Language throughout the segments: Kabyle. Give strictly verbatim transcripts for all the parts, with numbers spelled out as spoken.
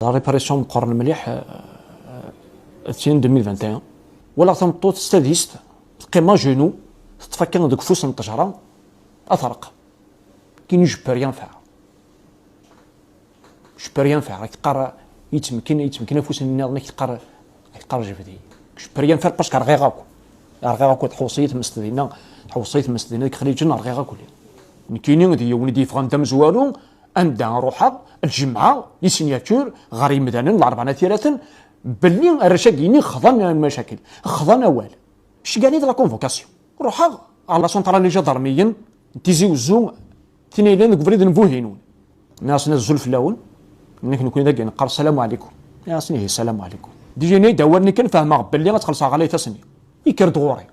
La réparation meqqren mliḥ, euh, d tin deux mille vingt et un. Walaɣ tameṭṭut s tadist, teqqim à genoux, teṭṭef akken deg ufus n ṭṭejra, ad terreq. Kini je peux rien faire. Je peux rien faire. Ak teqqar, yettmekkin, yettmekkin afus nniḍen, ak teqqar, ak teqqar jebdi. Je peux rien faire parce que rɣiɣ akk. Rɣiɣ akk, tḥewṣi tmest dinna, tḥewṣi tmest dinna, deg xliǧen rɣiɣ akk. Nekkini d yiwen i d-yeffɣen d amezwaru, anda ruḥeɣ, lǧemɛa, les signatures, ɣer yimdanen, lɛerba n at iraten, belli arrac-agi-nni xḍan lmacakil, xḍan awal. Cegɛen-iyi-d la convocation. Ruḥeɣ ɣer la centrale n ijadermiyen n Tizi Wezzu, tin yellan deg ubrid n Buhinun. Nniɣ-asen azul fell-awen, nekk nekkni dagi neqqar ssalamu ɛlikum. Nniɣ-asen ihi ssalamu ɛlikum. Déjà yenna-yi-d awal-nni kan fehmeɣ belli ad xellṣeɣ ɣer laytas-nni. Yekker-d ɣur-i.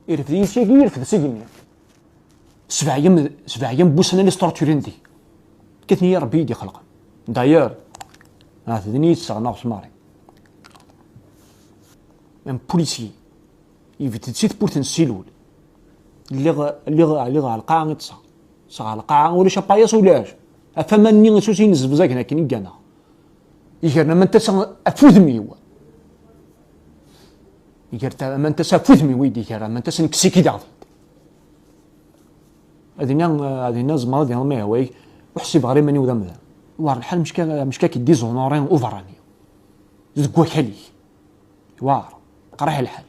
Irfed-iyi s yagi, irfed s igenni. Sebɛa yam, sebɛa yam n wussan ad torturen di. Kkaten-iyi Rebbi i d-ixelqen. D'ailleurs, ahat d nni i ttesseɣ neɣ s Mari. Un policier. Yebded si tewwurt n Silul. Lliɣ, lliɣ, lliɣ ɣer lqaɛa i ṭṭseɣ. Ṭṭseɣ ɣer lqaɛa, ulac apayas, ulac. Ɣef aman-nni isusin zebzagen akken i gganeɣ. Iger aman n tasa ɣef udem-iw. Iger ta-, aman n tasa ɣef udem-iw i d-iger, aman n tasa n ksiki daɣ. Ad iniɣ, ad iniɣ zemreɣ ad iniɣ ma yehwa-yak, ur ḥsibeɣ ara iman-iw d amdan. War lḥal, mecka, mecka k-id-izunuri uberrani. Deg wakal-ik. War. Qrih lḥal.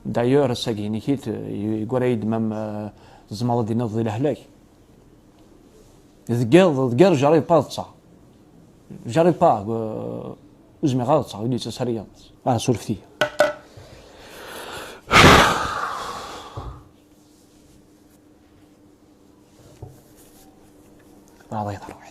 D'ailleurs, ass-agi-inek-it, yeggra-yi-d mam, eh, tzemreḍ ad d-tiniḍ di lehlak. Deg iḍ, deg iḍ, j'arrive pas ad ṭṭseɣ. J'arrive pas, eh, ur zmireɣ ad ṭṭseɣ, ur d-yettas ara yiḍes. Ah, surfet-iyi. Maɛḍi yeḍra.